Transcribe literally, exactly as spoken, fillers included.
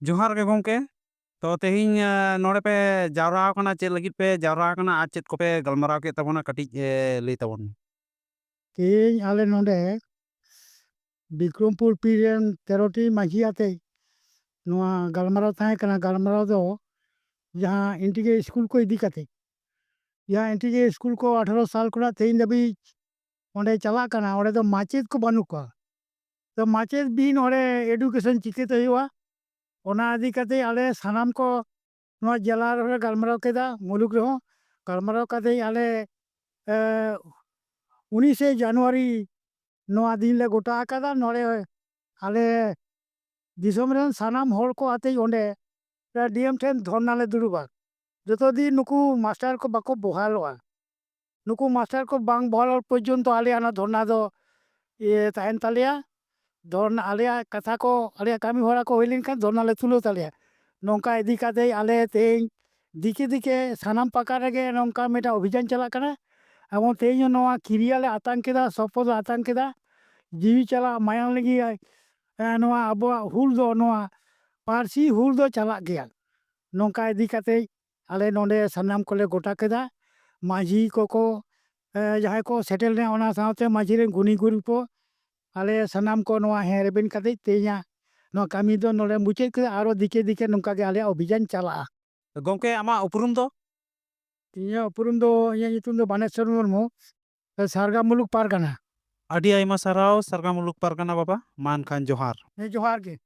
ᱡᱚᱦᱟᱨ ᱜᱮ ᱜᱚᱢᱠᱮ᱾ ᱛᱚ ᱛᱮᱦᱮᱧ, ᱮ, ᱱᱚᱰᱮ ᱯᱮ ᱡᱟᱣᱨᱟ ᱟᱠᱟᱱᱟ, ᱪᱮᱫ ᱞᱟᱹᱜᱤᱫ ᱯᱮ ᱡᱟᱣᱨᱟ ᱟᱠᱟᱱᱟ ᱟᱨ ᱪᱮᱫ ᱠᱚᱯᱮ ᱜᱟᱞᱢᱟᱨᱟᱣ ᱠᱮᱫ ᱛᱟᱵᱚᱱᱟ, ᱠᱟᱹᱴᱤᱡ, ᱮ, ᱞᱟᱹᱭ ᱛᱟᱵᱚᱱ ᱢᱮ᱾ ᱛᱮᱦᱮᱧ ᱟᱞᱮ ᱱᱚᱰᱮ ᱵᱤᱠᱨᱚᱢᱯᱩᱨ ᱯᱤ ᱨᱮᱱ ᱛᱮᱨᱚ ᱴᱤ ᱢᱟᱹᱡᱷᱤ ᱟᱛᱮ ᱱᱚᱣᱟ ᱜᱟᱞᱢᱟᱨᱟᱣ ᱛᱟᱦᱮᱸ ᱠᱟᱱᱟ᱾ ᱜᱟᱞᱢᱟᱨᱟᱣ ᱫᱚ ᱡᱟᱦᱟᱸ ᱤᱱᱴᱤᱜᱨᱮᱴ ᱥᱠᱩᱞ ᱠᱚ ᱤᱫᱤ ᱠᱟᱛᱮ, ᱡᱟᱦᱟᱸ ᱤᱱᱴᱤᱜᱨᱮᱴ ᱥᱠᱩᱞ ᱠᱚ ᱟᱴᱷᱟᱨᱚ ᱥᱟᱞ ᱠᱷᱚᱱᱟᱜ ᱛᱮᱦᱮᱧ ᱫᱷᱟᱹᱵᱤᱡ ᱚᱸᱰᱮ ᱪᱟᱞᱟᱜ ᱠᱟᱱᱟ, ᱚᱸᱰᱮ ᱫᱚ ᱢᱟᱪᱮᱫ ᱠᱚ ᱵᱟᱹᱱᱩᱜ ᱠᱚᱣᱟ᱾ ᱛᱚ ᱢᱟᱪᱮᱫ ᱵᱤᱦᱤᱱ ᱚᱸᱰᱮ ᱮᱰᱩᱠᱮᱥᱚᱱ ᱪᱤᱠᱟᱹᱛᱮ ᱦᱩᱭᱩᱜᱼᱟ? ᱚᱱᱟ ᱤᱫᱤ ᱠᱟᱛᱮ ᱟᱞᱮ ᱥᱟᱱᱟᱢ ᱠᱚ ᱱᱚᱣᱟ ᱡᱮᱞᱟ ᱨᱮᱞᱮ ᱜᱟᱞᱢᱟᱨᱟᱣ ᱠᱮᱫᱟ, ᱢᱩᱞᱩᱠ ᱨᱮᱦᱚᱸ ᱜᱟᱞᱢᱟᱨᱟᱣ ᱠᱟᱛᱮ ᱟᱞᱮ, ᱮ, ᱩᱱᱤᱥᱮ ᱡᱟᱱᱩᱣᱟᱨᱤ ᱱᱚᱣᱟ ᱫᱤᱱ ᱞᱮ ᱜᱚᱴᱟ ᱟᱠᱟᱫᱟ᱾ ᱱᱚᱰᱮ ᱟᱞᱮ ᱫᱤᱥᱚᱢ ᱨᱮᱱ ᱥᱟᱱᱟᱢ ᱦᱚᱲ ᱠᱚ ᱟᱛᱮ ᱚᱸᱰᱮ ᱰᱤ ᱮᱢ ᱴᱷᱮᱱ ᱫᱷᱚᱨᱱᱟ ᱞᱮ ᱫᱩᱲᱩᱵᱟ, ᱡᱚᱛᱚ ᱫᱤᱱ ᱱᱩᱠᱩ ᱢᱟᱥᱴᱟᱨ ᱠᱚ ᱵᱟᱠᱚ ᱵᱚᱦᱟᱞᱚᱜᱼᱟ᱾ ᱱᱩᱠᱩ ᱢᱟᱥᱴᱟᱨ ᱠᱚ ᱵᱟᱝ ᱵᱚᱦᱟᱞ ᱯᱚᱨᱡᱚᱱᱛᱚ ᱟᱞᱮᱭᱟᱜ ᱚᱱᱟ ᱫᱷᱚᱨᱱᱟ ᱫᱚ, ᱤᱭᱟᱹ, ᱛᱟᱦᱮᱱ ᱛᱟᱞᱮᱭᱟ᱾ ᱫᱷᱚᱨᱱᱟ, ᱟᱞᱮᱭᱟᱜ ᱠᱟᱛᱷᱟ ᱠᱚ, ᱟᱞᱮᱭᱟᱜ ᱠᱟᱹᱢᱤ ᱦᱚᱨᱟ ᱠᱚ ᱦᱩᱭ ᱞᱮᱱᱠᱷᱟᱱ ᱫᱷᱚᱨᱱᱟ ᱞᱮ ᱛᱩᱞᱟᱹᱣ ᱛᱟᱞᱮᱭᱟ᱾ ᱱᱚᱝᱠᱟ ᱤᱫᱤ ᱠᱟᱛᱮ ᱟᱞᱮ ᱛᱮᱦᱮᱧ ᱫᱤᱠᱮ ᱫᱤᱠᱮ ᱥᱟᱱᱟᱢ ᱯᱟᱠᱟᱲ ᱨᱮᱜᱮ ᱱᱚᱝᱠᱟ ᱢᱤᱫᱴᱟᱝ ᱚᱵᱷᱤᱡᱟᱱ ᱪᱟᱞᱟᱜ ᱠᱟᱱᱟ᱾ ᱮᱵᱚᱝ ᱛᱮᱦᱮᱧ ᱦᱚᱸ ᱱᱚᱣᱟ ᱠᱤᱨᱤᱭᱟ ᱞᱮ ᱟᱛᱟᱝ ᱠᱮᱫᱟ, ᱥᱚᱯᱚᱛ ᱞᱮ ᱟᱛᱟᱝ ᱠᱮᱫᱟ᱾ ᱡᱤᱣᱤ ᱪᱟᱞᱟᱜ ᱢᱟᱭᱟᱝ ᱞᱟᱹᱜᱤᱫ, ᱮ, ᱱᱚᱣᱟ ᱟᱵᱚᱣᱟᱜ ᱦᱩᱞ ᱫᱚ, ᱱᱚᱣᱟ ᱯᱟᱹᱨᱥᱤ ᱦᱩᱞ ᱫᱚ ᱪᱟᱞᱟᱜ ᱜᱮᱭᱟ᱾ ᱱᱚᱝᱠᱟ ᱤᱫᱤ ᱠᱟᱛᱮ ᱟᱞᱮ ᱱᱚᱰᱮ ᱥᱟᱱᱟᱢ ᱠᱚᱞᱮ ᱜᱚᱴᱟ ᱠᱮᱫᱟ᱾ ᱢᱟᱹᱡᱷᱤ ᱠᱚᱠᱚ, ᱮ, ᱡᱟᱦᱟᱸᱭ ᱠᱚ ᱥᱮᱴᱮᱨ ᱞᱮᱱᱟ, ᱚᱱᱟ ᱥᱟᱶᱛᱮ ᱢᱟᱹᱡᱷᱤ ᱨᱮᱱ ᱜᱩᱱᱤ ᱜᱩᱨᱤᱵ ᱠᱚ, ᱟᱞᱮ ᱥᱟᱱᱟᱢ ᱠᱚ ᱱᱚᱣᱟ ᱦᱮᱸ ᱨᱮᱵᱮᱱ ᱠᱟᱛᱮ ᱛᱮᱦᱮᱧᱟᱜ ᱱᱚᱣᱟ ᱠᱟᱹᱢᱤ ᱫᱚ ᱱᱚᱰᱮ ᱢᱩᱪᱟᱹᱫ ᱠᱮᱫᱟ᱾ ᱟᱨᱚ ᱫᱤᱠᱮ ᱫᱤᱠᱮ ᱱᱚᱝᱠᱟ ᱜᱮ ᱟᱞᱮᱭᱟᱜ ᱚᱵᱷᱤᱡᱟᱱ ᱪᱟᱞᱟᱜᱼᱟ᱾ ᱜᱚᱢᱠᱮ, ᱟᱢᱟᱜ ᱩᱯᱨᱩᱢ ᱫᱚ? ᱤᱧᱟᱹᱜ ᱩᱯᱨᱩᱢ ᱫᱚ, ᱤᱧᱟᱹᱜ ᱧᱩᱛᱩᱢ ᱫᱚ ᱵᱟᱱᱮᱥᱚᱨ ᱢᱩᱨᱢᱩ, ᱥᱟᱨᱜᱟ ᱢᱩᱞᱩᱠ ᱯᱟᱨᱜᱟᱱᱟ᱾ ᱟᱹᱰᱤ ᱟᱭᱢᱟ ᱥᱟᱨᱦᱟᱣ ᱥᱟᱨᱜᱟ ᱢᱩᱞᱩᱠ ᱯᱟᱨᱜᱟᱱᱟ ᱵᱟᱵᱟ, ᱢᱟ ᱮᱱᱠᱷᱟᱱ ᱡᱚᱦᱟᱨ᱾ ᱦᱮᱸ, ᱡᱚᱦᱟᱨ ᱜᱮ᱾